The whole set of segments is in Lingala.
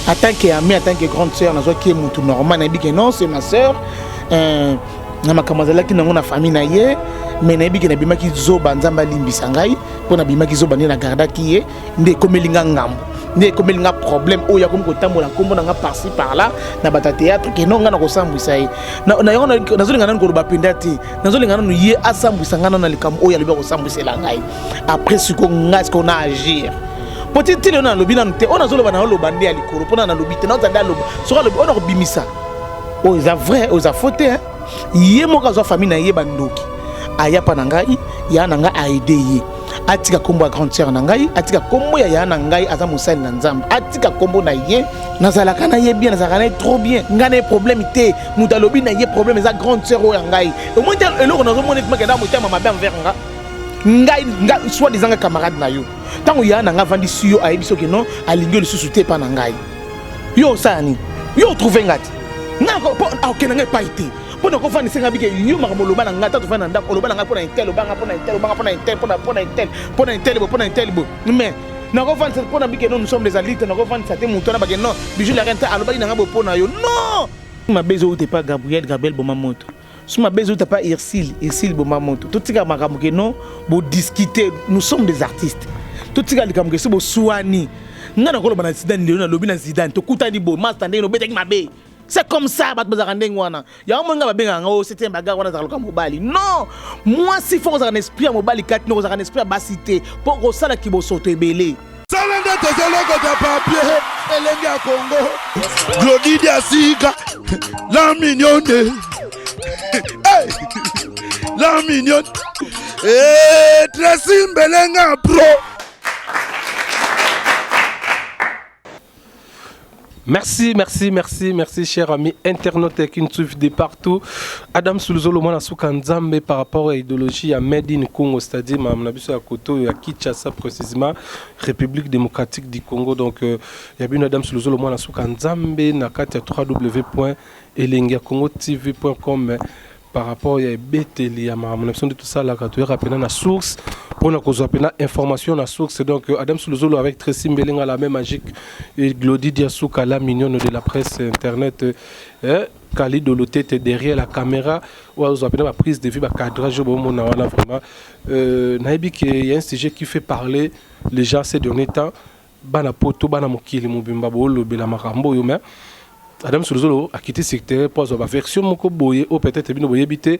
En tant que ami, en tant que grande sœur, nazwaki ye mutu normal, nayebi ke non, c'est ma sœur. Na makambo azalaki nango na famille na ye, mais nayebi ke nabimaki zoba, Nzambe alimbisa ngai mpo nabimaki zoba nde nagardaki ye, nde ekomeli nga ngambo, nde ekomeli nga problème oyo akomi kotambola nkombo na nga par-ci par-là na bato ya théâtre ke non, nga na kosambwisa ye. Na yango nazolinga nanu koloba mpenza te, nazolinga nanu ye asambwisa nga nanu na likambo oyo alobi akosambwisela ngai. Après sikoyo nga sikoyo na agir po ti ti lelo nalobi nanu te. Oyo nazoloba, naoloba nde ya likolo mpona nalobi te, naoza nde aloba. Soki alobi oyo nakobimisa, oyo eza vrai, oyo eza faux te, hein. Ye moko azwa famille na ye bandoki, aya mpa na ngai, ya na ngai aide ye atika nkombo ya grande sœur na ngai, atika nkombo ya ya na ngai, aza mosali na Nzambe, atika nkombo na ye. Nazalaka na ye bien, nazalaka na ye trop bien, ngai na ye problème te. Moto alobi na ye problème eza grande sœur oyo ya ngai. Omoni te eloko nazomona etimaka motema mabe envers nga ngai, nga soit disant nga camarade na yo. Ntango ya na ngai avandisi yo, ayebi soki non, alingi yo lisusu te epa na ngai, yo osala nini? Yo otrouve nga te, nga mpo akokende ngai epai te, mpo na kofandisa ngai bike yo makambo oloba na ngai. Ta tofandi na ndako, oloba na ngai mpo na intel, obanga mpo na intel, obanga mpo na intel, mpo na intel, mpo na intel boye, mpo na intel boye, mais nakofandisa mpo na bike non, nous sommes des adultes. Nakofandisa te moto wana bake non, Bijou la Reine te alobaki na ngai boye mpo na yo. Non, mabe ezouta epa Gabriel, Gabriel boma moto. So mabe ezouta pa Ursile, Ursile boma moto. Totika makambo ke non, bodiscute, nous sommes des artistes. Totika likambo ke so boswani, ngai nakoloba na Zidane lelo, nalobi na Zidane, tokutani boye, master, ndenge nobetaki mabe, c'est comme ça. Bato bazalaka ndenge wana. Yango moi nga babengaka nga oyo septième bagarre wana, azalaka loka mobali. Non, mwasi fo kozalaka na esprit ya mobali kati no, kozalaka na esprit ya basi te, mpo kosalaki bosoto ebele. Sala nde tozolokota papier elenge ya Kongo, Glodidi ya sika, la mignonne. Hey! La mignonne. Eh, Tracy Mbelenga pro. Merci, merci, merci, merci, chers amis internautes qui nous suivent de partout. Adam Suluzolo, mwana suka Nzambe par rapport à l'idéologie ya Made in Congo, c'est-à-dire maman na biso ya koto ya Kinshasa précisément, République démocratique du Congo. Donc, ya bino Adam Suluzolo, mwana suka Nzambe na kati ya www.elengiakongotv.com par rapport ya ebeteli ya makambo na biso nde tosalaka, toyaka mpena na source mpona kozwa mpena information na source. Donc Adam Suluzolo avec Tracy Mbelenga, la main magique, et Glody Diasuka, la mignonne de la presse internet, Khalid Lotete derrière la caméra oyo azwa mpena baprise de vue, bacadrage oyo bomona wana. Vraiment, nayebi ke y a un sujet qui fait parler les gens ces derniers temps. Bana poto, bana mokili mobimba boolobela makambo oyo, mais Adam Suluzolo akiti secteur mpo azwa baversion moko boye oyo peut-être bino boyebi te.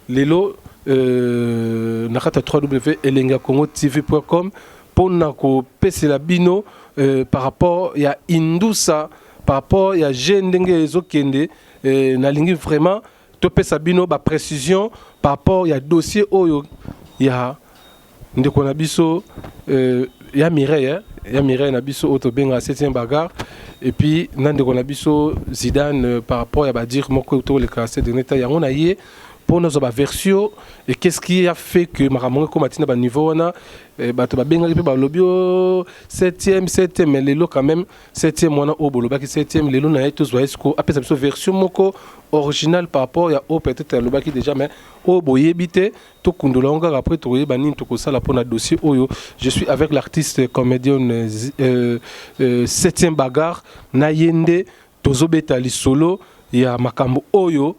Lelo na kati ya www elengi ya congo tv.com mpona kopesela bino par rapport ya indusa, par rapport ya g ndenge ezokende. Nalingi vraiment topesa bino baprécision par rapport ya dossier oyo ya ndeko na biso ya Mireille, ya Mireille na biso oyo tobengaka septième bagarre, et puis na ndeko na biso Zidane, par rapport ya badire moko toleka ces dernier temps. Yango na ye mpo nazwa baversion et qu'est-ce qui a fait que makambo ngo ekóma ntina baniveau wana. Bato babengaki mpe balobi o septième, septième, mais lelo quand même septième wana oyo bolobaki septième, lelo na ye tozwa ye siko apesa biso version moko originale par rapport ya oyo peut-être alobaki déjà, mais oyo boyebi te. Tokundola yango kaka, après tokoyeba nini tokosala mpona dossier oyo. Je suis avec l'artiste comédienne septième bagarre. Na ye nde tozobeta lisolo ya makambo oyo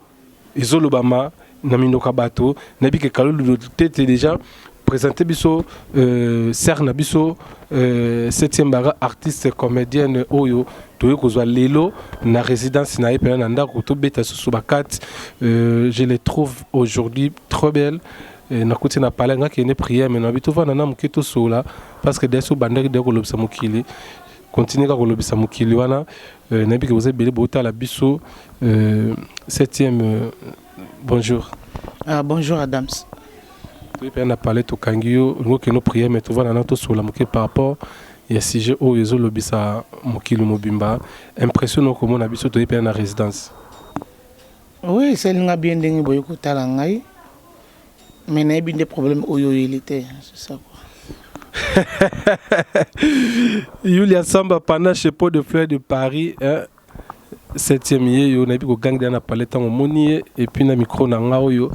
ezolobama na minoko ya bato. Nayebi ke Kalolu Tete déjà présenter biso sœur na biso septième bagarre, artiste comédienne oyo toyei kozwa lelo na résidence na ye mpena na ndako, tobeta susu bakate. Je les trouve aujourd'hui trop belle. Nakuti na palais, nga kende prière, mais nabi tovanda na moke tosola, parce que desi obandaki deya kolobisa mokili, continue kaka kolobisa mokili wana. Nayebi ke boza ebele botala biso. Septième, bonjour. Ah, bonjour Adams. Toyi mpe na palais, tokangi yo, olingi okende prière, mais tovanda na tosola moke par rapport ya sujet oyo ezolobisa mokili mobimba. Impression na okomona biso toyi mpe na résidence? Oui, esalinga bien ndenge boye kotala ngai, mais nayebi nde problème oyo oyeli te, c'est ça quoi. Yulia Samba, panache pot de fleurs de Paris, hein? Septième ye yo nayebi kogangela na palais ntango omoni ye, et puis na micro na nga oyo.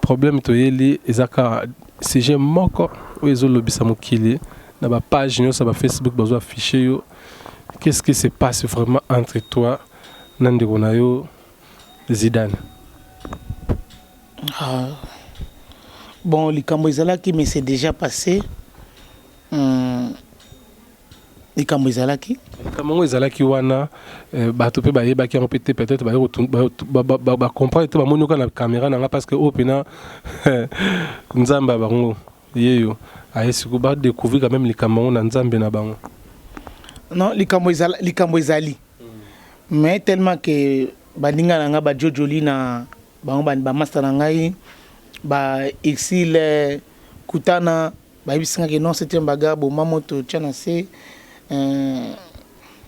Problème toyeli eza kaka sujet moko oyo ezolobisa mokili na bapage nyonso ya bafacebook, bazwa affiche yo. Qu'est-ce qui se passe vraiment entre toi na ndeko na yo Zidane? Ah. Bon, likambo ezalaki, mais c'est déjà passé. Likambo ezalaki. Likambo yango ezalaki wana, bato mpe bayebaki yango mpe te. Peut-être bacomprendre te, bamoni oka na caméra na nga, parce que oyo mpena Nzambe ya bango ye yo aye sikoyo badécouvrir quand même likambo yango na Nzambe na bango. Non, likambo ezala, likambo ezali, mais tellement que baninga na nga bajojoli na bango, bamaster na ngai ba exil kutana, bayebisingaki non, c'était bagarre, boma moto, tia na se.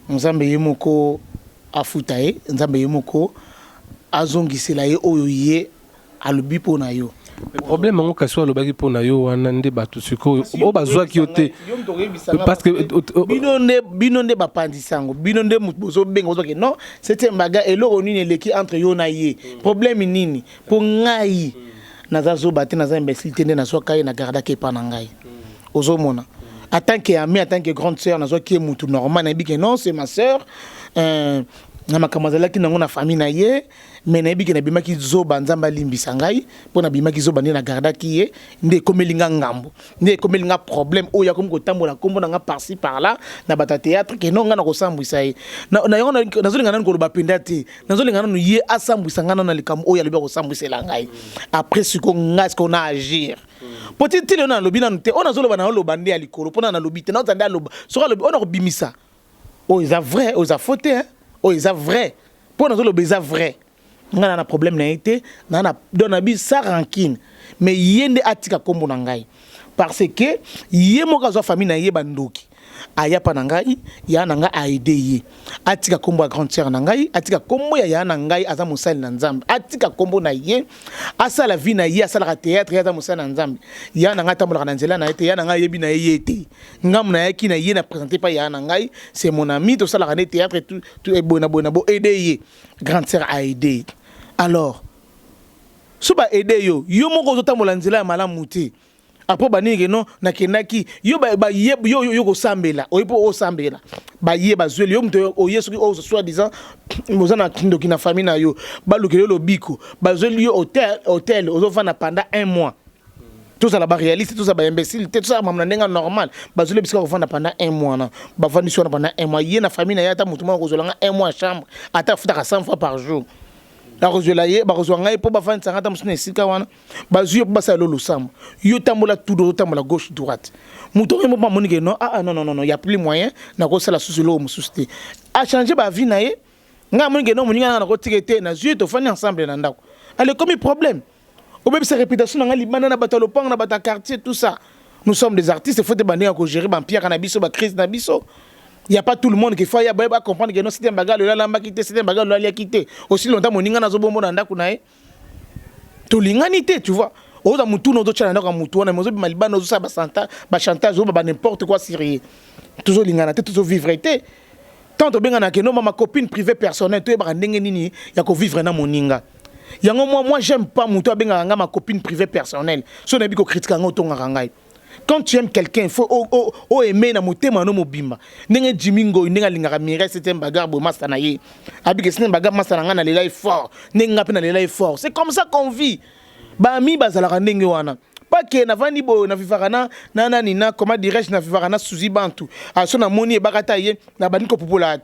Nzambe ye moko afuta ye, Nzambe ye moko azongisela ye oyo ye alobi mpo na yo. Problème yango kasi oyo alobaki mpo na yo wana nde bato sikoyo oyo bazwaki yo te, parce que Bino nde bapandisa yango, bino nde moto bozobenga, bozobake non, c'était mbaga. Eloko nini eleki entre yo na ye? Problème nini? Mpo ngai naza zoba te, naza imbécile te. Nde nazwaka ye, nagardaki epa na ngai. Ozomona, en tant que ami, en tant que grande sœur, nazwaki ye mutu normal, nayebi ke non, c'est ma sœur, na makambo azalaki nango na famille na ye, mais nayebi ke nabimaki zoba, Nzambe alimbisa ngai mpo nabimaki zoba. Nde nagardaki ye, nde ekomeli nga ngambo, nde ekomeli nga problème oyo akomi kotambola nkombo na nga par-ci par-là na bato ya théâtre, ke non, nga na kosambwisa ye. Na yango nazolinga nanu koloba mpenza te. Nazolinga nanu ye asambwisa nga nanu na likambo oyo alobi akosambwisela ngai. Après sikoyo ngai sikoyo na agir, po ti lelo nalobi nanu te. Oyo nazoloba, naoloba nde ya likolo, mpona nalobi te, naoza nde aloba. Soki alobi oyo nakobimisa, oyo eza vrai, oyo eza faux te, hein? Oyo eza vrai, mpo nazoloba eza vrai. Ngai na na problème na ye te, na na donc nabi sans rancune, mais ye nde atika nkombo na ngai, parce que ye moko azwa famille na ye bandoki, aya mpa na ngai, ya na ngai aide ye. Atika nkombo ya grande sœur na ngai, atika nkombo ya ya na ngai, aza mosali na Nzambe. Atika nkombo na ye, asala vie na ye, asalaka théâtre, ye aza mosali na Nzambe. Ya na ngai atambolaka na nzela na ye te, ya na ngai ayebi na ye ye te. Ngambo nayaki na ye na présente pa ya na ngai, c'est mon ami, tosalaka nde théâtre boye na boye na bo aide ye. Grande sœur aide ye. Alors so baede yo, yo moko ozotambola nzela ya malamu te. Après banini ke non, nakendaki yo, baye yo, yo kosambela, oye mpo osambela, baye bazweli yo moto oye. Soki oyo soi disant oza na ndoki na famille na yo, balukeli yo lobiko, bazweli yo hôtel, hôtel ozofanda pendant un mois. Tozala baréaliste, tozala baimbécile te, tozala mamu na ndenge normal. Bazweli bisika kovanda pendant un mois na bavandisi wana pendant un mois, ye na famille na ye. Ata motu moko akozwela nga un mois chambre, ata afutaka 100 fois par jour, akozwela ye, bakozwa ngai mpo bafandisanga ata mosusu na esika wana. Bazwi yo mpo basala lo losambo, yo tambola tudo, ozotambola gauche droite. Moto oyo mpo amoni ke non, ah, ah, non, non, non, non, y a plus moyen, nakosala susu eloko mosusu te, achange bavie na ye. Ngai amoni ke non, moninga nanga nakotika te, nazwi ye, tofandi ensemble na ndako. Ale ekomi problème, obebisa réputation na ngai libanda, na bato ya lopango, na bato ya quartier, tout ça. Nous sommes des artistes, faut te bandenge kogérer bampiaka na biso, bacrise na biso. Y a pas tout le monde qu'il faut ya ba comprendre que non, c'était un bagarre, le alambaki te, c'était un bagarre, le aliaki te. Aussi longtemps moninga nazobombo na ndako na ye, tolingani te, tu vois. Oza mutu na ozotya na ndako ya mutu wana, mais ozobima libanda, ozosala bachantage, ozoba ba n'importe quoi sur ye. Tozolingana te, tozovivre te. Tant tobengana ke no, mama copine privée personnelle, toyebaka ndenge nini ya kovivre na moninga yango. Moi j'aime pas moto abengaka nga ma copine privée personnelle. So nayebi kokritika ngai, otongaka ngai. Quand tu aimes quelqu'un, il faut o aimer na motema no mobimba. Ndenge Jimmy Ngoi, ndenge alingaka Mireille, c'était un bagarre boye, masta na ye abike, c'était un bagarre, masta na ngai nalela ye fort, ndenge nga mpe nalela ye fort. C'est comme ça qu'on vit. Baami bazalaka ndenge wana. Pas ke navandi boye, navivaka na nani, na comment dirais-je, navivaka na Suzi Bantu. So namoni ebakata ye, nabandi kopupola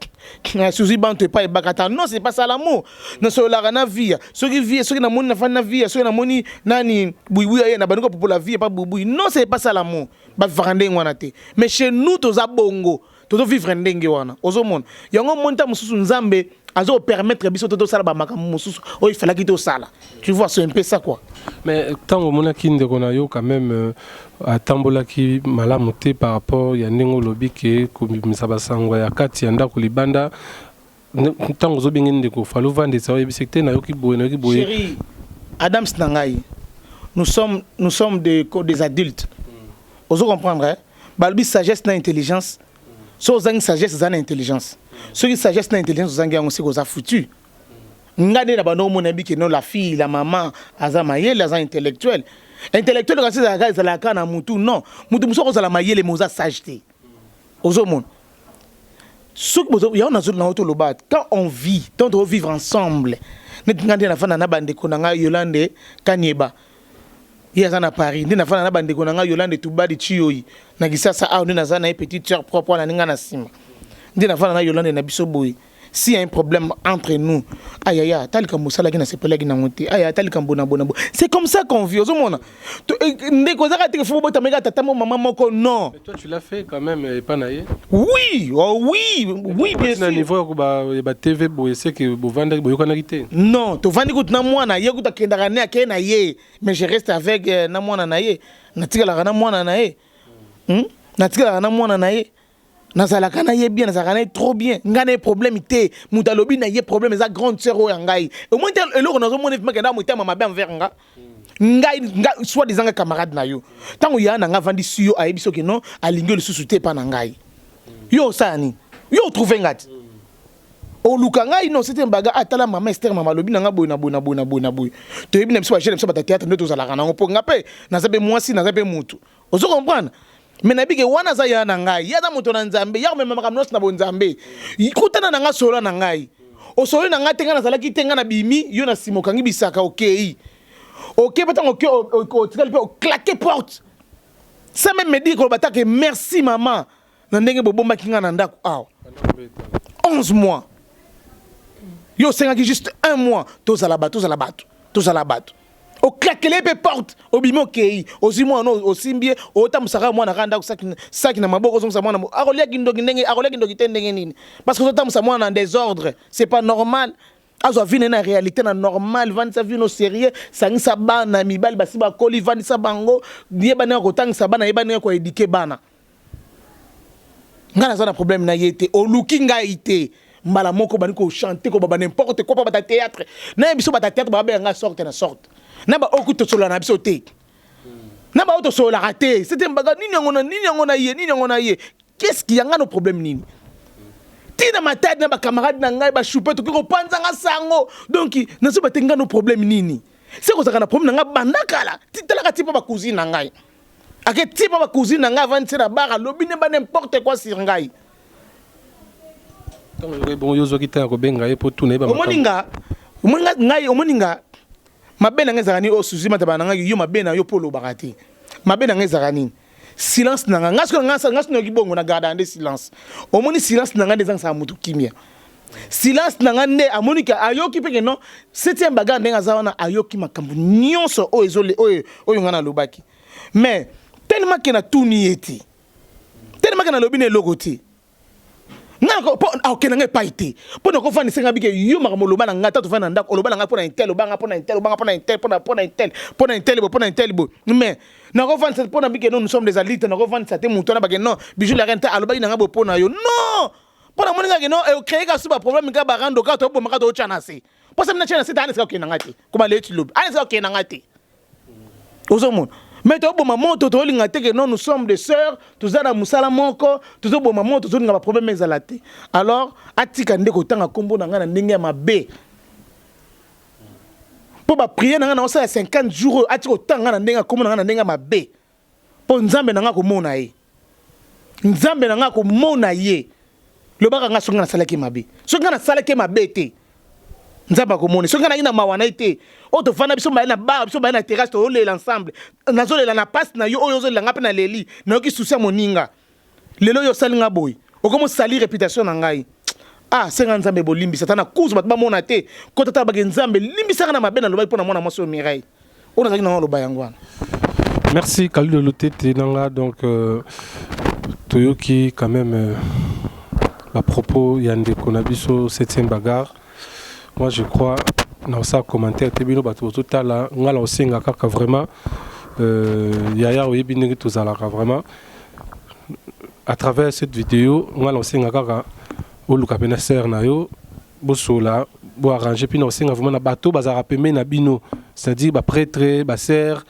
na Suzi Bantu epai ebakata. Non, c'est pas ça l'amour. Nasololaka na via, soki vie, soki namoni nafandi na via, soki namoni nani buibui aye, nabandi kopupola vie epai buibui. Non, c'est pas ça l'amour. Bavivaka ndenge wana te. Mais chez nous toza bongo, tozovivre ndenge wana. Ozomona yango, moni ta mosusu Nzambe azopermettre biso to tosala bamakambo mosusu oyo efalaki tosala, tu vois. C'est un peu ça, quoi. Mais ntango omonaki ndeko na yo quand même atambolaki malamu te par rapport ya ndenge olobi ke kobimisa basango ya kati ya ndako libanda, ntango ozobenge ndeko fali, ovandisa, oyebisi te: nayoki boye, nayoki boye. Chéri Adams na ngai, nous sommes des adultes. Ozo comprendre, hein? Balobi sagesse na intelligence. So ozangi sagesse, eza na intelligence. Soki sagesse na intelligence ozangi yango, siki oza foutu. Nga nde na bando omona, yebi ke no, la fille, la maman aza mayele, aza intellectuel. Intellectuel kasi ezalaka na mutu? Non, mutu mosusu akozala mayele, mais oza sage te. Ozomona. Soki bozo yango nazo na toloba, quand on vit, tant to vivre ensemble, neti nga nde nafanda na bandeko na ngai Yolande Kanieba, ye aza na Paris, nde nafanda na bandeko na ngai Yolande Tubadi Chiyoyi na Kisasa awa, nde naza na ye petite sœur propre wana ninga na nsima, nde nafanda na Yolande na biso boye. S'il y a un problème entre nous, ayaya, ata likambo osalaki nasepelaki nango te, aya, ata likambo na bona bo, c'est comme ça qu'on vit. Ozomona ndeko ozaka te fo bobotama eka tata mo mama moko, non. Mais toi, tu l'as fait quand même epa na ye. Oui, oh oui, bien na sûr. Niveau ya ba TV boye, c'est que bovandaki, boyokanaki te? Non, tovandi kutu na mwana ye, kutu akendaka ne akei na ye, mais je reste avec na mwana na ye, natikalaka na mwana na ye, Natikalaka na mwana na ye, nazalaka na ye bien, nazalaka na ye trop bien. Ngai na ye problème te. Moto alobi na ye problème eza grande sœur oyo ya ngai. Omoni te eloko nazomona efimaka nda motema mabe envers nga. Ngai nga soit disant nga camarade na yo, ntango ya na nga avandi si yo, ayebi soki non, alingi yo lisusu te epa na ngai, yo osala nini? Yo otrouve nga te, oluka ngai. Non, c'était mbaga atala mama Ester, mama alobi na nga boye na boye na boye na boye na boye. Toyebi na biso bajeune, biso bata théâtre nde tozalaka nango, mpo nga mpe naza mpe mwasi, naza mpe mutu, ozo comprendre. Mais nayebi ke wana aza ya na ngai, ye aza moto na Nzambe, ya komema makambo nyonso na bonzambe. Kutana na nga, solola na ngai, osololi na ngai te, ngai nazalaki te, ngai nabimi, yo na nsima okangi bisaka, okei, oke mpe ntango oke, otikali mpe oclaque porte sans même me dire, koloba take merci mama na ndenge bobombaki ngai na ndako awa 11 mois. Yo osengaki juste un mois, tozala bato, tozala bato, tozala bato. Oclaquele mpe porte, obimi, okei, ozwi mwana, osimbi ye, otambusaka mwana kaka ndako, saki na maboko, ozongisa mwana, akoliaki ndoki ndenge akoliaki ndoki te ndenge nini? Parce que ozotambusa mwana na désordre, c'est pas normal. Azwa vie na ye na réalité na normal. Vandisa vie no sérieux, sangisa bana mibali basi bakoli, vandisa bango, yeba ndenge kotangisa bana, yeba ndenge koéduquer bana. Ngai naza na problème na ye te. Oluki ngai te, mbala moko bandi kochanter, kobaba n'importe quoi, mpo bata théâtre na biso, bata théâtre babenga ngai sorte na sorte na baoyo tosolola na biso te, na baoyo tosololaka te. C'était mbaga nini yango na nini yango na ye, nini yango na ye, qu'est-ce qui yanga no problème nini? Ntina Matadi na bacamarade na ngai bashupe, tokoki kopanzanga sango. Donc nazoba te, ngai no problème nini? Se kozalaka na problème na ngai banda kala, talaka ti mpo bacousine na ngai ake ti mpo bacousine na ngai avandi se na bar, alobi ne ba n'importe quoi sur ngai. Ntango yokoki bongo, yo ozwaki ntango ya kobenga ye mpo tuna ye? Omoni nga, omoni nga, ngai omoni nga, mabe na ngai ezalaka nini? Oyo suzi mataba na ngai, yo mabe na yo mpo olobaka te. Mabe na ngai ezalaka nini? Silence na ngai. Ngai soki ngai soki nayoki bongo, na garda nde silence. Omoni, silence na ngai nde ezangisaka motu kimia. Silence na ngai nde amoni ke ayoki mpe ke non, septième bagarre ndenge aza wana, ayoki makambo nyonso oyo ezole oyo ngai nalobaki. Mais tellement ke natuni ye te, tellement ke nalobi na eloko te, ngai mpo akokende ngai epai te, mpo na kofandisa ngai bike yo makambo oloba na ngai. Ta tofandi na ndako, oloba na ngai mpo na intel, obanga mpo na intel, obanga mpo na intel, mpo na intel, mpo na intel boye, mpo na intel boye. Mais nakofandisa mpo na bike non, nous sommes des adultes. Nakofandisa te moto wana bake non, Bijou la Reine te alobaki na ngai boye mpo na yo, non, mpo na moni ngai ke non, ecréer ka su baproblème kaka, barando kaka, tobomaka, totya na se mpo sa mina tya na se te. Ana esika kokende na ngai te, koma leti lobi, ana esika kokende na ngai te. Ozomona, mais toboma moto, tolinga te ke non, nous sommes des sœurs, toza na mosala moko, tozoboma moto, tozolinga baproblème ezala te. Alors atika nde kotanga nkombo na ngai na ndenge ya mabe, mpo baprière na ngai naosala 50 jours oyo, atika kotanga ngai na ndenge ya nkombo na ngai na ndenge ya mabe, mpo Nzambe na ngai akomona ye, Nzambe na ngai akomona ye. Lobaka ngai soki ngai nasalaki mabe, soki ngai nasalaki mabe te, Nzambe akomona. Soki ngai nayaki na mawa na ye te, oyo tofanda biso baye na bar, biso baye na terrasse, tozolela ensemble, nazolela na pasi na yo oyo ozolela, ngai mpe naleli, nayoki souci ya moninga. Lelo oyo osali nga boye, okomi osali réputation na ngai. Ah, senga Nzambe bolimbisa, ata na kuzu bato bamona te, kota tala bake Nzambe limbisaka na mabe nalobaki mpo na mwana mwasi oyo Mireille oyo nazalaki nango. Aloba yango wana. Merci Kalilo Lutete nanga. Donc toyoki quand même bapropos ya ndeko na biso septième bagarre. Moi, je crois na osala commentaire te. Bino bato bozotala nga, na osenga kaka vraiment yaya, oyebi ndenge tozalaka vraiment. À travers cette vidéo, nga na osenga kaka oluka mpe na sœur na yo, bosola, boarrange. Mpe na osenga vraiment na bato bazalaka pembeni na bino, c'est-à-dire baprêtre, basœur,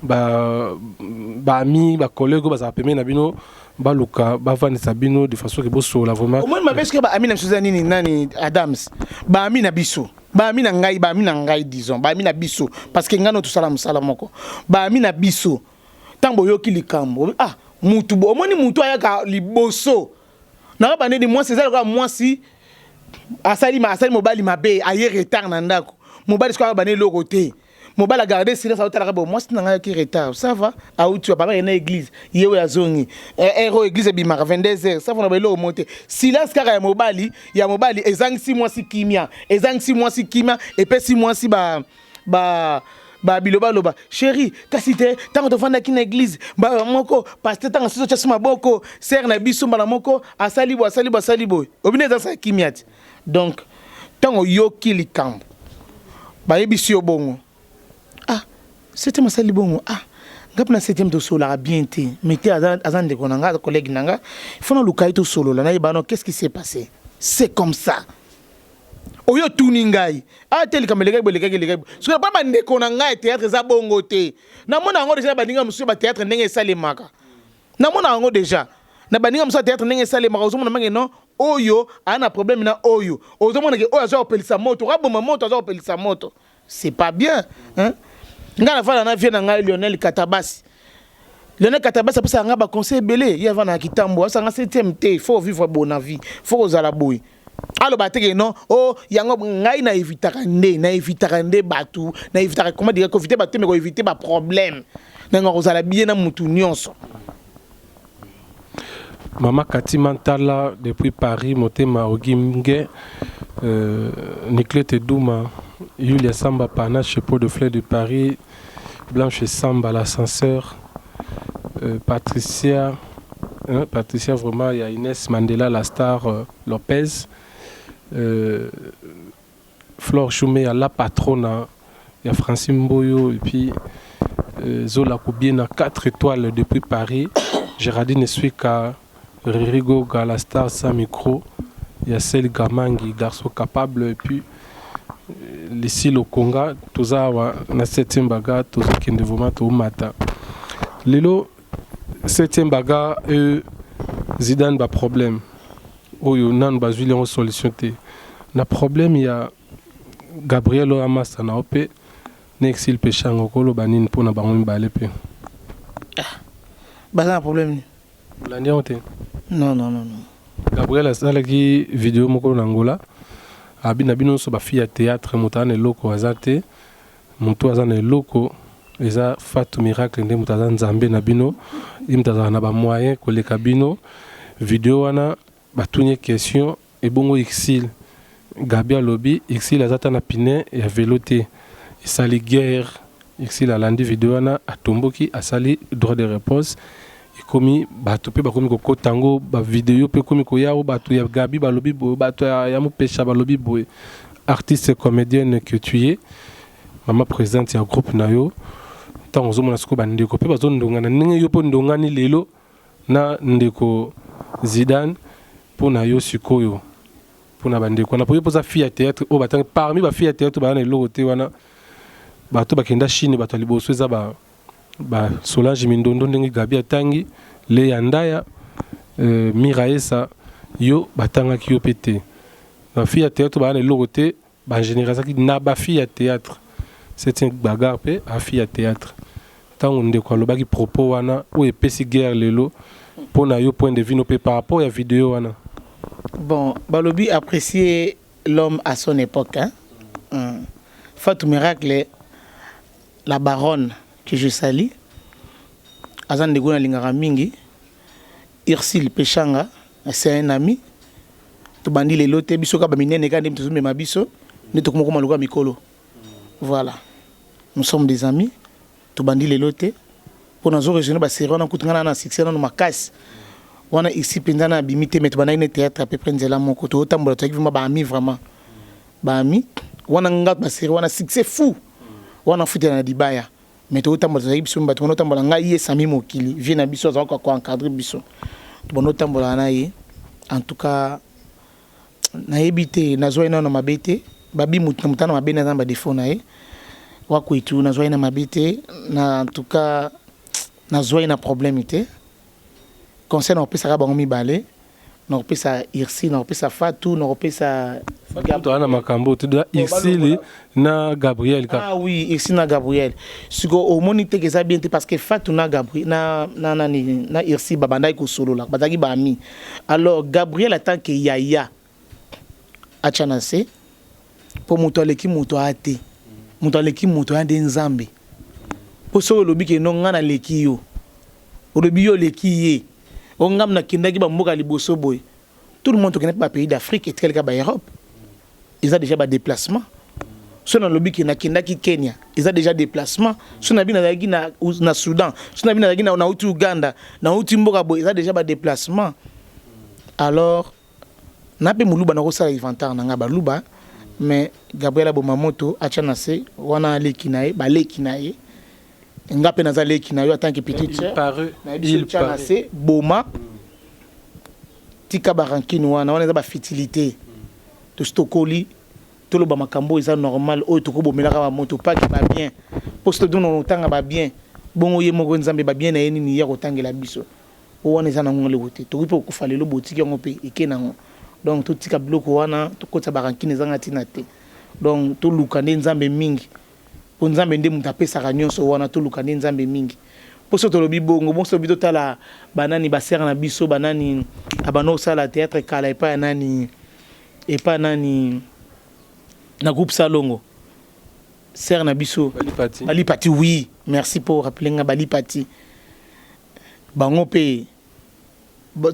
baami, bacollègue oyo bazalaka pembeni na bino, baluka bavandisa bino de façon ke bosola vraiment. Omoni mabe soki baami na biso eza nini? Nani Adams, baami na biso, baami na ngai, baami na ngai, disons baami na biso, parce que ngai no tosala mosala moko. Baami na biso, ntango boyoki likambo, ah, mutu omoni mutu ayaka liboso. Nakoyeba ndeni mwasi eza lokola mwasi asali asali mobali mabe, aye retard na ndako. Mobali sikoyo ayeba na eloko te. Mobali agarde silence, aotalaka bo mwasi na ngai ayaki retard, ça va, auti papa ye na église, ye oyo azongi heure oyo église ebimaka 22 heures, ça va, na baeloko mo te. Silence kaka ya mobali ezangisi mwasi kimia, ezangisi mwasi kimia, epesi mwasi ba ba ba bilobaloba. Chéri, kasi te, ntango tofandaki na église mbala moko, pasteur ntango asusi otyasi maboko sere na biso, mbala moko asali boye, asali boye, asali boye, obino ezasala kimia te. Donc ntango oyoki likambo, bayebisi yo bongo, ah, septième asali bongo, ah, nga mpe na septième tosololaka bien te, mais te, aza ndeko na nga, aza collègue na nga, il faut naluka ye, tosolola, nayeba no qu'est-ce qui s'est passé. C'est comme ça oyo otuni ngai a te, likambo elekaki boye, elekaki, elekaki boye. Soki mpo bandeko na ngai ya théâtre eza bongo te, namona yango déjà na baninga mosusu ya bathéâtre ndenge esalemaka. Namona yango déjà na baninga mosusu ya théâtre ndenge esalemaka. Ozomona mange non, oyo aya na problème na oyo, ozomona ke oyo aza kopelisa moto, aboma moto, aza kopelisa moto, c'est pas bien, hein? Ngai nafanda na vie na ngai Lionel Katabasi. Lionel Katabasi apesaka ngai baconseil ebele. Ye avanda na Kitambo, asanga septième te, faut vivre bon na vie, faut kozala boye. Aloba te ke non, o oh, yango ngai na évitaka nde, na évitaka nde bato, na évitaka, comment dire, koéviter bato te, mais koéviter baproblème nanga kozala bien na mutu nyonso. Mama Katima Ntala depuis Paris, Motema Ogimge, Niclette Douma, Yulia Samba Panache, Pot de Fleurs de Paris, Blanche Samba, l'ascenseur, Patricia, hein, Patricia vraiment, il y a Inès Mandela, la star Lopez, Flore Choumé, la patronne, il y a Francine Mboyo, et puis Zola Koubiena, 4 étoiles depuis Paris, Géraldine Suika, Ririgo la star sans micro, il y a Sel Gamangi, garçon capable, et puis Lisi Lokonga, toza awa na 7e bagarre, tozokende vraiment toomata. Lelo 7e bagarre e Zidane, baproblème oyo nanu bazwili yango solution te na problème ya Gabriel oyo amasa na yo mpe na Exil Peshanga, okoloba nini mpona bango mibale mpe? Baza na problème nini? Olandi yango te? Non, non, non, non. Gabriel asalaki video moko na Angola, abi na bino nyonso bafille ya théâtre, moto aza na eloko aza te, moto aza na eloko eza Fatu Miracle nde moto aza nzambe na bino, ye moto azala na bamoyen koleka bino. Video wana batuni ye question, ebongo Exil? Gabi alobi Exil aza ta na pine ya velo te. Esali guerre. Exil alandi video wana, atomboki, asali droit de réponse. Ekomi bato mpe bakomi kokota yango, bavideo mpe ekomi koya o bato ya Gabi balobi boye, bato ya Mopesha balobi boye. Artiste comédienne que tu es, mama présidente ya groupe na yo, ntango ozomona sikoyo bandeko mpe bazondongana ndenge yo mpo ndongani lelo na ndeko Zidane, mpo na yo sikoyo, mpona bandeko wana, po yo mpoza fille ya théâtre oyo batangi parmi bafille ya théâtre baya na eloko te wana, bato bakenda Chine, bato ya liboso eza ba, ba Solange Mindondo, ndenge Gabi atangi Leya Ndaya, Mira Esa, yo batangaki yo mpe te. Bafille ya théâtre baya na eloko te, bagénéralisaki na bafille ya théâtre. Septième bagarre mpe afille ya théâtre. Ntango ndeko alobaki propos wana oyo epesi guerre lelo, mpo na yo, point de vue no mpe par rapport ya video wana? Bon, balobi apprécier l'homme à son époque, hein? Fatou Miracle, la baronne que je salue, aza ndeko nalingaka mingi. Irsil Peshanga, c'est un ami. Tobandi lelo te, biso kaka baminene kaka nde tozomema biso nde tokoma koma lokola mikolo. Voilà, nous sommes des amis, tobandi lelo te. Mpo nazo raisonne basérie wana, kutu ngai na succès nano makasi wana isi mpenza na abimi te, mais tobandaki ne théâtre à peu près nzela moko, tozotambola, tozalaki vraiment baami, vraiment baami wana. Nga basérie wana succès fou wana, futela na libaya, mais tozotambola, tozalaki biso bato wana otambola, ngai ye Sami Mokili, vie na biso azalaka koencadre biso, tobanda otambola na ye. En tout cas nayebi te, nazwa ye nano na mabe te. Babi motu na motu na mabe, naza na badefo na ye wakwetu, nazwa ye na mabe te. Na en tout cas nazwa ye na problème te. Conseil na kopesaka bango mibale, na kopesa Irsi, na kopesa Fatu, na kopesa Toza na makambo te, Ursile na Gabriel kaka. Ah oui, Ursile na Gabriel. Siko omoni te eza bien te, parce que Fatou na Gabriel na nani na Ursile babandaki kosolola, bazalaki baami. Alors Gabriel, en tant que yaya, atya na se, mpo moto aleki moto aya te, moto aleki moto aya nde Nzambe. Mpo soki olobi ke no, ngai naleki yo, olobi yo oleki ye, o ngam nakendaki bamboka liboso boye, tout le monde tokende mpe bapays d'Afrique, etikali kaka baEurope, eza déjà badéplacement. So nalobi ke nakendaki Kenya, eza déjà déplacement. So nabi nazalaki na Soudan, so nabi nazalaki nauti Uganda, nauti mboka boye, eza déjà badéplacement. Alors na mpe moluba nakosala inventaire na ngai baluba, mais Gabriel aboma moto, atya na se wana, aleki na ye, baleki na ye, nga mpe naza leki na yo en tant que petite sœur. Nayebi so tya na se, boma, tika barancune wana. Wana eza bafutilité. Tosi tokoli, toloba makambo oyo eza normal, oyo tokobomelaka bamoto paki babien, mpo so todona otanga babien bongo, ye moko Nzambe babien na ye nini ya kotangela biso? O wana eza nango eloko te. Tokoki mpe kokufa lelo, botiki yango mpe eke nango. Donc totika biloko wana, tokotisa barancune ezanga ntina te. Donc toluka nde Nzambe mingi, mpo Nzambe nde moto apesaka nyonso wana. Toluka nde Nzambe mingi, mpo so tolobi bongo bongo, so tolobi totala banani, basere na biso, banani abanda kosala théâtre kala epai ya nani, epai ya nani na groupe Salongo, sere na biso. Balipati. Balipati, oui, merci pour rappeler nga Balipati. Bango mpe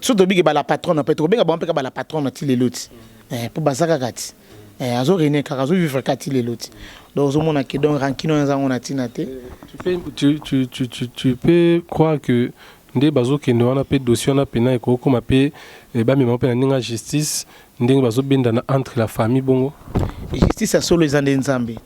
so tobiki bala patronne mpe tokobenga bango mpe ka bala patronne ti lelo ti, mpo baza kaka ti azorene kaka, azovivre kaka ti lelo ti. Donc ozomona ke donc rancune oyo eza ngo na ntina te. Tu, tu, tu, tu, tu peux croire que nde bazokende wana mpe dossier wana mpena ekokoma mpe bamema mpe na ndenge ya justice, ndenge bazobendana entre la famille bongo? Justice ya solo eza nde Nzambe.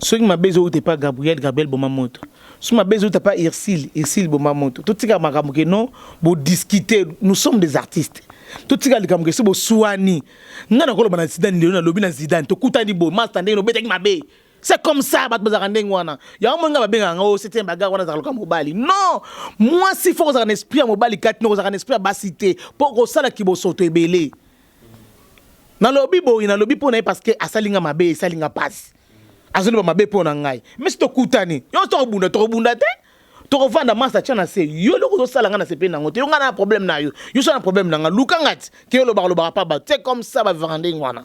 Soki mabe ezouta epa Gabriel, Gabriel boma moto. Soki mabe ezouta pa Ursile, Ursile boma moto. Totika makambo ke non, bodiscute, nous sommes des artistes. Totika likambo ke so boswani, ngai nakoloba na Zidane lelo, nalobi na Zidane, tokutani boye: "Master, ndenge nobetaki mabe." C'est comme ça, bato bazalaka ndenge wana. Yango moi ngai babengaka ngo septième bagarre wana, azalaka loka mobali. Non, mwasi fo kozalaka na esprit ya mobali kati no, kozalaka na esprit ya basi te, mpo kosalaki bosoto ebele. Nalobi boye, nalobi mpo na ye parce que asali nga mabe, esali nga mpasi, azoloba mabe mpo na ngai. Mais si tokutani, yo tokobunda, tokobunda te, tokovanda. Masa, tia na se, yo eloko ozosala, nga na sepe nango te. Yo ngai na problème na yo, yo so na problème na nga, luka nga ti ke yo olobaka, lobaka pa bato. C'est comme ça bavivaka ndenge wana.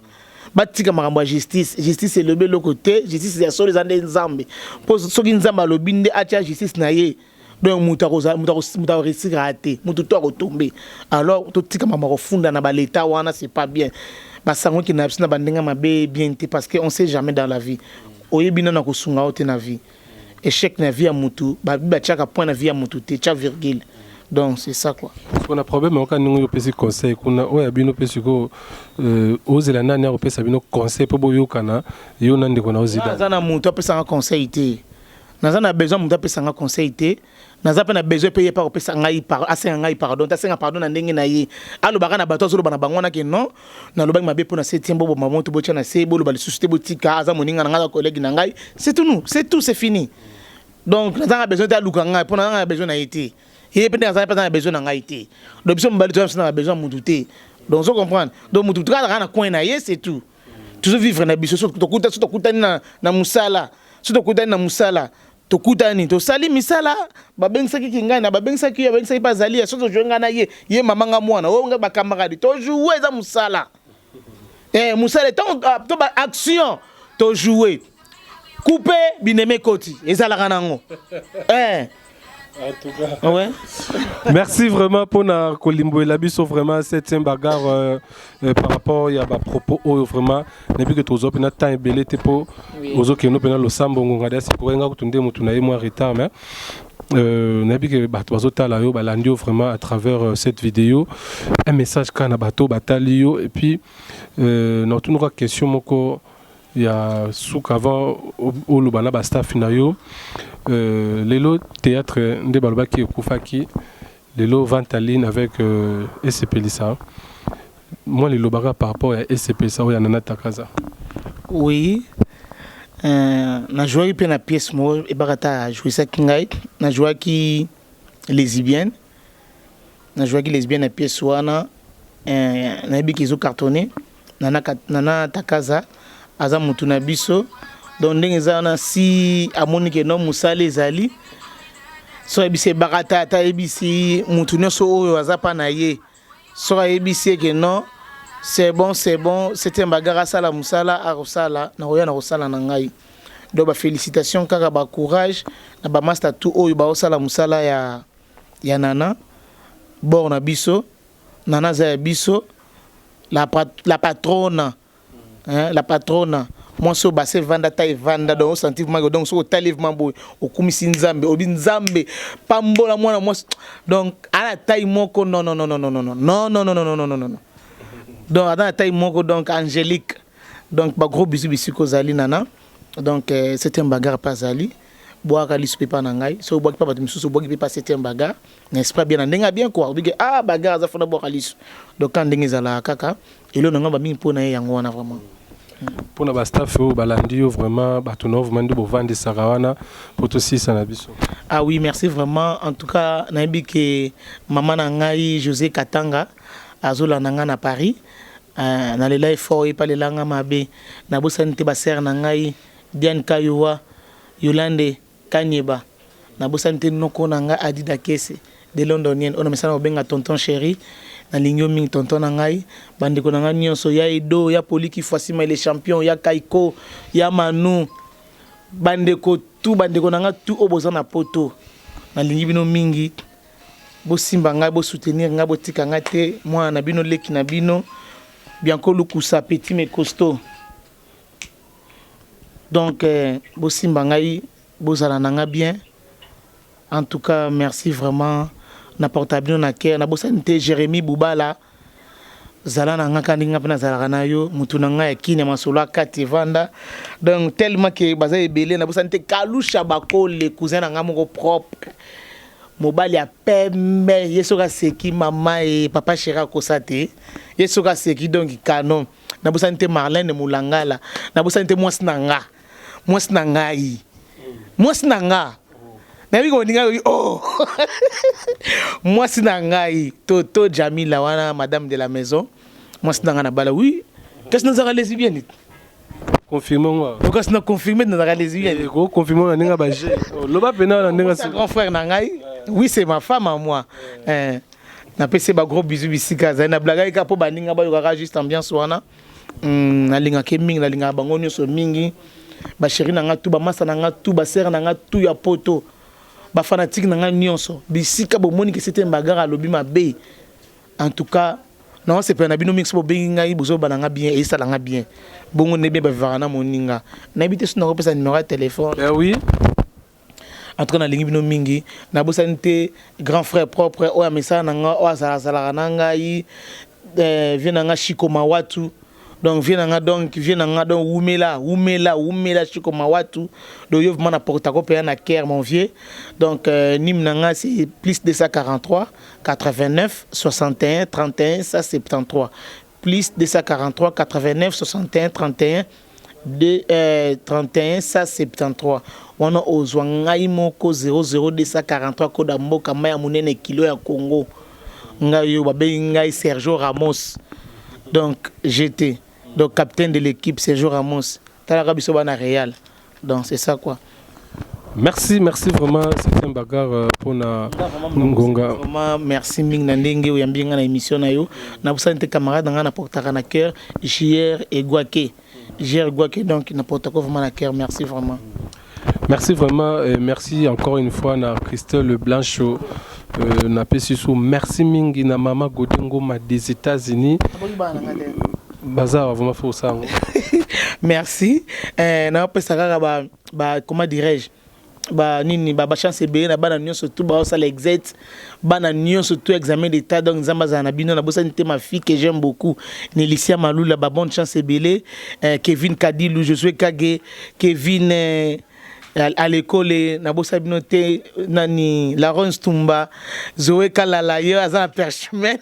Batika makambo ya justice. Justice elobi eloko te. Justice ya solo eza nde Nzambe, mpo soki Nzambe alobi nde atia justice na ye, donc moto akoréussir te, moto to akotombe. Alors totika makambo ya kofunda na baleta wana, c'est pas bien. Basango ekende na biso na bandenge mabe, bien te, parce que on sait jamais dans la vie. Oyebi nano akosunga yo te na vie. Échec na vie ya motu, babi batiaka point na vie ya motu te, tia virgule. Donc c'est ça quoi. Sikoyo na problème oka ndenge oyo opesi conseil kuna, oyo ya bino mpe sikoyo, ozela nani akopesa bino conseil mpo boyokana, yo na ndeko na ozida? Naza na motu apesanga conseil te. Naza na besoin motu apesanga conseil te. Naza mpe na besoin mpe ye mpe akopesa ngai, asenga ngai pardon te. Asenga pardon na ndenge na ye, alobaka na bato, azoloba na bango wana ke non, nalobaki mabe mpo na septième, boboma moto, botya na se, boloba lisusu te, botika. Aza moninga na ngai, aza collègue na ngai, c'est tout, nous, c'est tout, c'est fini. Donc nazanga besoin te aluka ngai, mpo nazanga besoin na ye te. Ye mpe ndenge azala mpe aza na besoin na ngai te. Donc biso mobali toza biso na besoin ya mutu te. Donc ozo comprendre, donc mutu kaka na coin na ye, c'est tout. Tozovivre na biso. So tokutani na mosala, so tokutani na mosala, tokutani, tosali misala, babengisaki kingai na babengisaki yo, babengisaki mpe azali ya so, tozwe ngai na ye, ye mama nga mwana oyo ngai bacamarade, tojoue, eza mosala, mosala ntango to ba action, tojoue, coupe, bineme ekoti, ezalaka nango. En tout cas. Ouais. Merci vraiment pour na kolimboela biso vraiment septième bagarre par rapport ya ba propos oyo. Vraiment nayebi ke tozwa mpena temps ebele te, mpo ozokende mpena losambo, ngonga da sikoyo, nga kutu nde motu na ye mwa retard, mais nayebi ke bato bazotala yo, balandi yo vraiment à travers cette vidéo. Un message kaka na bato batali yo, et puis na otunuka question moko ya suka avant oloba na bastaff na yo. Lelo théâtre nde balobaki ekufaki, lelo vente en ligne avec Esepelisa, mwa lilobaka par rapport ya Esepelisa oyo ya Nana Takaza. Oui, najouaki mpe na pièce moko ebaka ta ajouisaki ngai, najouaki lesbienne, najouaki lesbienne na pièce wana. Nayebi ke ezocartonne. Nana, Nana Takaza aza mutu na biso. Donc ndenge eza wana si amoni ke non mosala ezali soki ayebisi ebaka ta ata ayebisi mutu nyonso oyo aza pa na ye soki ayebisi ye ke non c'est bon c'est bon septième bagarre asala mosala akosala nakoya na kosala na ngai. Donc ba félicitations kaka ba courage na ba master tout oyo baosala mosala ya ya Nana bord na biso. Nana aza ya biso la, la patrona hein, la patrona mwasi oyo basi evanda ata evanda donc osanti vraiment donc soki otali vraiment boye okumisi nzambe obi nzambe pambola mwana mwasi donc ana taille moko non non non non non non non non non non non non non donc aza na taille moko donc angélique donc ba gros bisous bisika ozali nana. Donc euh, septième bagarre mpe azali bwaka lisu mpe epa na ngai soki obwaki mpe bato misusu obwaki mpe pa septième bagarre n'est-ce pas bien na ndenge ya bien quoi obike ah bagarre aza fona bwaka lisu donc ka ndenge ezalaka kaka elo na ngai bamingi mpo na ye yango wana vraiment. Mpo na bastaff oyo balandi yo vraiment bato na yo vraiment nde bovandisaka wana mpo tosilisa na biso. Ah oui, merci vraiment. En tout cas nayebi ke mama na ngai José Katanga azolanda ngai na Paris. Uh, nalela ye fort ye mpe alela nga mabe. Nabosani te basere na ngai Diane Kayowa, Yolande Kanyeba. Nabosani te noko na ngai Adida Kese de Londonienne oyo namesana kobenga tonton chéri. Nalingi yo mingi tonton na ngai. Bandeko na ngai nyonso ya Edo, ya Poliki Fuasima le champion, ya Kaiko, ya Manu, bandeko tout bandeko na ngai tout oyo boza na poto. Nalingi bino mingi. Bosimba ngai, bo soutenir ngai, botika ngai te, mwana na bino, leki na bino, Bianco Lukusa, petit mais costaud. Donc eh, bosimba ngai, bozala na ngai bien. En tout cas, merci vraiment. Na porta bino na cœur, na bosani te Jérémie Boubala. Zala na nga kaka ndenge nga mpe nazalaka na yo mutu na nga ya kini ya masolo akati evanda donc tellement ke baza ebele nabosani te Kalusha Bakole cousin na nga moko propre mobali ya pembe ye soki aseki mama e papa chéri akosa te ye soki aseki donc canon nabosani te Marlène Mulangala nabosani te mwasi na nga mwasi na ngai mwasi na nga nayebi kolinga yoki oh mwasi na ngai toto Jamila wana madame de la maison mwasi na ngai na bala oui kasi nazalaka lesbienne. Confirme ngo. Kasi na confirme nazalaka lesbienne. Ko confirme na ndenge ba G. Loba pena na ndenge grand frère na ngai. Oui, c'est ma femme à moi. Eh napesi ba gros bisous bisika azali na blagaki kaka mpo baninga bayokaka juste ambiance wana. Nalingaka ye mingi, nalingaka bango nyonso mingi, basheri na nga tu, bamasa na nga tu, basere na nga tu ya poto, bafanatike na nga nyonso bisika bomoni ke sete mbagara alobi mabe. En tout cas naosepela na bino mingi so bobengi ngai bozoba na nga bien, esala nga bien bongo nde bien bavivaka na moninga. Nayebi te so nakopesa numero ya telefone. Eh oui. En tout cas nalingi bino mingi, nabosani te grand frère propre oyo amesana na nga oyo azalazalaka na ngai eh, vie na nga Chico Mawatu donc vie na nga donc vie na nga donc wumela wumela wumela Chico Mawatu donc yo vraiment na porta ko pena na cœur mon vieux donc euh, nim na nga c'est plus 243 89 61 31 173 plus 243 89 61 31 2 euh, 31 173 wana ozwa ngai moko 00243 koda mboka mai ya monene kilo ya Congo ngai oyo babengi ngai Sergio Ramos donc j'étais donc capitaine de l'équipe Sergio Ramos talaka biso bana Real donc c'est ça quoi. Merci, merci vraiment, c'est un bagarre euh, pour na ngonga. Vraiment merci mingi na ndenge oyambi nga na émission na yo. Na bosani te camarade nga na portaka na cœur JR Egwake. JR Egwake donc na portaka vraiment na cœur. Merci vraiment. Merci vraiment et merci encore une fois na Christelle Blanchot. Euh, na pesi su merci mingi na mama Godé Ngoma des États-Unis. Baza vraiment faut ça. Merci. Euh, na pesa kaka ba ba comment dirais-je ba nini ba, ba chance ebele na bana nyonso tout baosala exet bana nyonso tout examen d'état donc nzambe azala na bino nabosani te ma fille que j'aime beaucoup Nelicia Malula ba bonne chance ebele eh, Kevin Kadilu Josué Kage Kevin eh, à l'école nabosani bino te nani Laron Stumba Zoé Kalala ye aza na perchman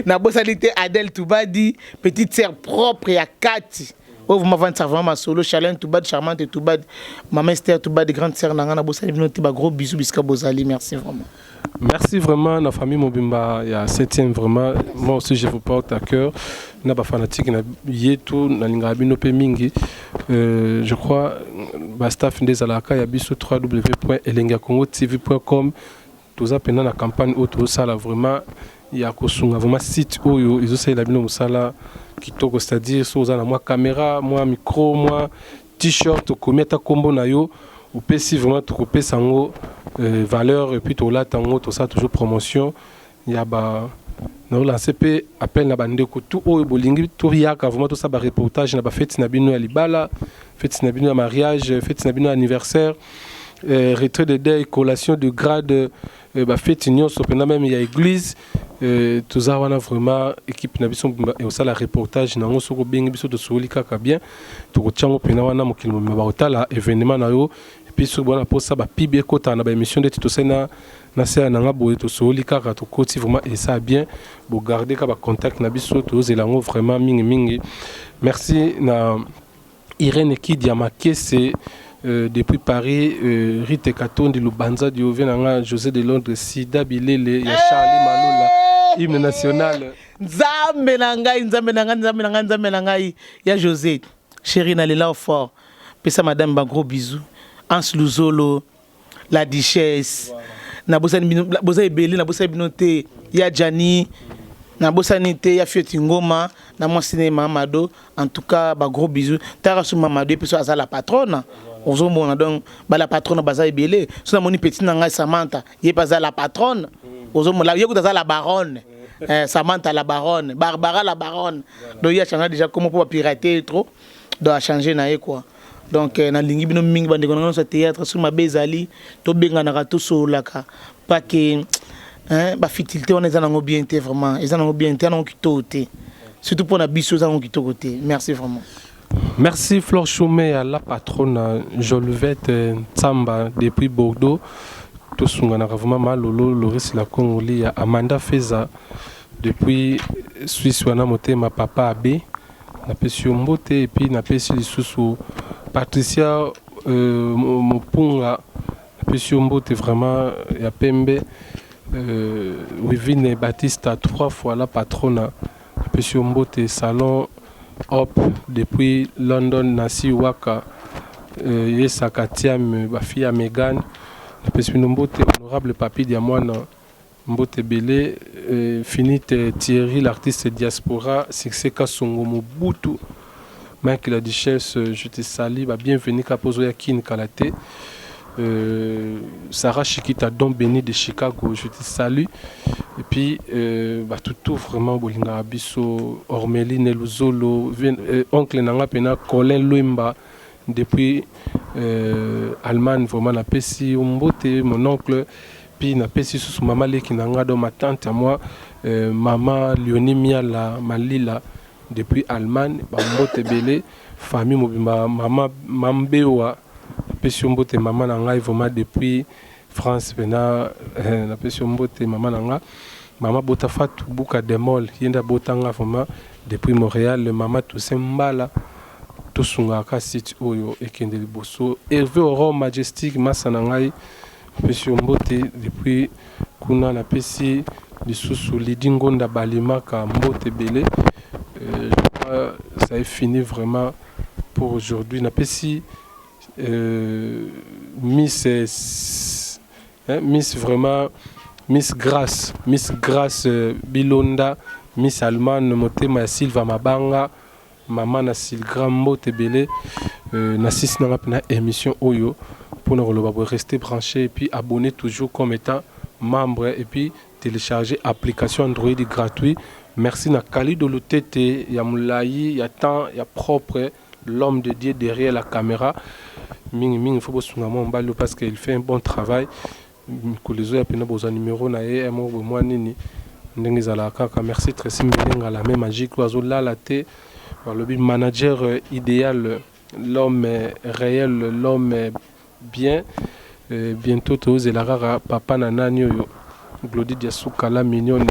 nabosani te Adèle Toubadi petite sœur propre ya kati oyo vraiment vandisa vraiment masolo Charlène Toubad charmante Toubad maman Esther Toubad grande sœur na nga nabosani bino te ba gros bisous bisika bozali merci vraiment. Merci vraiment na famille mobimba ya 7e. Vraiment, moi aussi je vous porte à cœur, na bafanatique na yetu, nalingaka bino mpe mingi. Je crois bastaff nde ezalaka ya biso, www.elengiyacongo tv.com. Toza mpena na campagne oyo tozosala vraiment ya kosunga vraiment site oyo ezosalela bino mosala kitoko, c'est-à-dire so oza na mwa caméra, mwa micro, mwa t-shirt, okomi ata nkombo na yo, opesi, vraiment tokopesa yango valeur et puis tolata yango, tosala toujours promotion ya ba. Naolance mpe appel na bandeko tu oyo bolingi toyaka vraiment tosala bareportage na bafeti na bino ya libala, feti na bino ya mariage, feti na bino ya anniversaire, retrait de deuil, collation de grade, bafeti nyonso mpenza, même ya église, toza wana vraiment, équipe na biso ekosala reportage nango. Soki obengi biso, tosoli kaka bien, tokotia yango mpena wana, mokili mobimba bakotala événement na yo. Et puis soki bona mposa bapub ekotaka na baémission ndeti tosali na sera nanga boye, tosoli kaka, tokoti, vraiment esa bien. Bogarde kaka bacontact na biso, tozela yango vraiment mingimingi. Merci na Irène Kidia Makese depuis Paris, Rite Katondi Lubanza Diove nanga, José de Londres, Sida Bilele ya Charlie Malula, hymne national. Nzambe na ngai, Nzambe na ngai, Nzambe na ngai, Nzambe na ngai ya José chéri, nalela fort. Pesa madame ba gros bisous, Hans Luzolo, la duchesse. Nabosani bino, boza ebele, nabosani bino te. Ya Jani, nabosani te. Ya Fioti Ngoma na mwasi ne Mamado, en tout cas ba gros bisous. Tara so Mamado epe so aza la patronne, ozomona. Donc bala patronne baza ebele. So namoni petit na ngai Samantha, ye mpe aza la patronne, ozomona, ye kuta aza la baronne. Samantha la baronne, Barbara la baronne. Donc ye achange déjà comme mpo bapirate trop, donc achange na ye quoi. Donc nalingi bino mingi, bandeko na ngai nyonso ya théâtre. Soki mabe ezali, tobenganaka, tosololaka pake bafutilité wana eza nango bien te, vraiment eza nango bien te, nango kitoko te, surtout mpona biso eza nango kitoko te. Merci vraiment. Merci Flore Choumé à la patronne Jolvette Tsamba depuis Bordeaux. Tosunganaka vraiment. Malolo Loris la Congoli ya Amanda Feza depuis Suisse wana, motema papa Abe, napesi yo mbote. Et puis napesi lisusu Patricia Mopunga, napesi yo mbote vraiment ya pembe. Wivine Batista, trois fois la patronne, napesi yo mbote. Salon Hop depuis London, Nasi Waka, Yesaka Tiam, bafille ya Megan, napesi bino mbote. Honorable Papi Diamwana, mbote ebele. Finite Thierry, l'artiste diaspora, Succès Kasongo Mobutu, Mike la Duchesse, je te salue, ba bienvenue kapozo ya Kin kala te. Sarah Chikita Don Béni de Chicago, je te salue. Et puis bah, tout vraiment bolingaka biso, Ormeline Luzolo, oncle nanga pena Colin Luemba depuis Allemagne, vraiment napesi mbote mon oncle. Puis napesi susu mama leki na nga, donc ma tante à moi, mama Léonie Miala Malila depuis Allemagne, bambote ebele, famille mobimba. Mama Mambewa, napesi yo mbote, mama na ngai vraiment depuis France mpena, napesi yo mbote, mama na nga, mama Bota Fatu Buka Demol, ye nde abotanga vraiment depuis Montréal. Mama Toussaint Mbala, tosungaka site oyo ekende liboso. Hervé Aurore Majestic, masa na ngai, napesi yo mbote depuis kuna. Napesi lisusu Lidi Ngonda Balimaka mbote ebele. Ça est fini vraiment pour aujourd'hui. Napesi Miss, hein, Miss vraiment Miss Grace, Miss Grace Bilonda, Miss Allemagne, motema ya Silva Mabanga, mama na Silgra, mbote ebele. Nasisi nanga mpena émission oyo mpona koloba boye: rester branché et puis abonner toujours comme étant membre et puis télécharger application Android gratuit. Merci na Kalido Lutete ya molai ya temps ya propre, l'homme de Dieu derrière la caméra. Mingi mingi faut bosunga mwa mobali parce qu'il fait un bon travail. Mikolo ezoya mpena bozwa numéro na ye moko boye, mwa nini ndenge ezalaka kaka. Merci Tracy Mbelenga la main magique oyo azolala te, balobi manager idéal, l'homme réel, l'homme bien. Bientôt tozela kaka papa na nani oyo, Glody Diasuka la mignonne.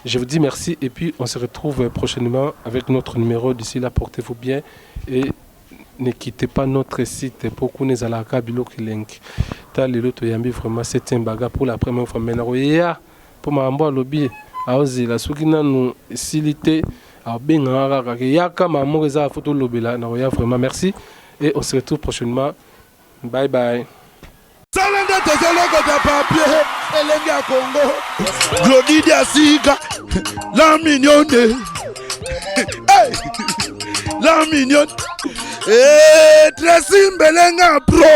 Je vous dis merci et puis on se retrouve prochainement avec notre numéro. D'ici là, portez-vous bien et ne quittez pas notre site pour qu'on ezalaka biloko elengi. Ta lelo toyambi vraiment septième bagarre pour la première fois, mais nakoya mpo makambo alobi aozela soki nanu esili te, abengaka kaka ke yaka makambo moko eza fo tolobela. Nakoya vraiment. Merci et on se retrouve prochainement. Bye bye. Sala nde tozolokota papier elenge ya Kongo Glodidi asika la mignonne, hey! La mignonne. Hey, Tracy Mbelenga pro.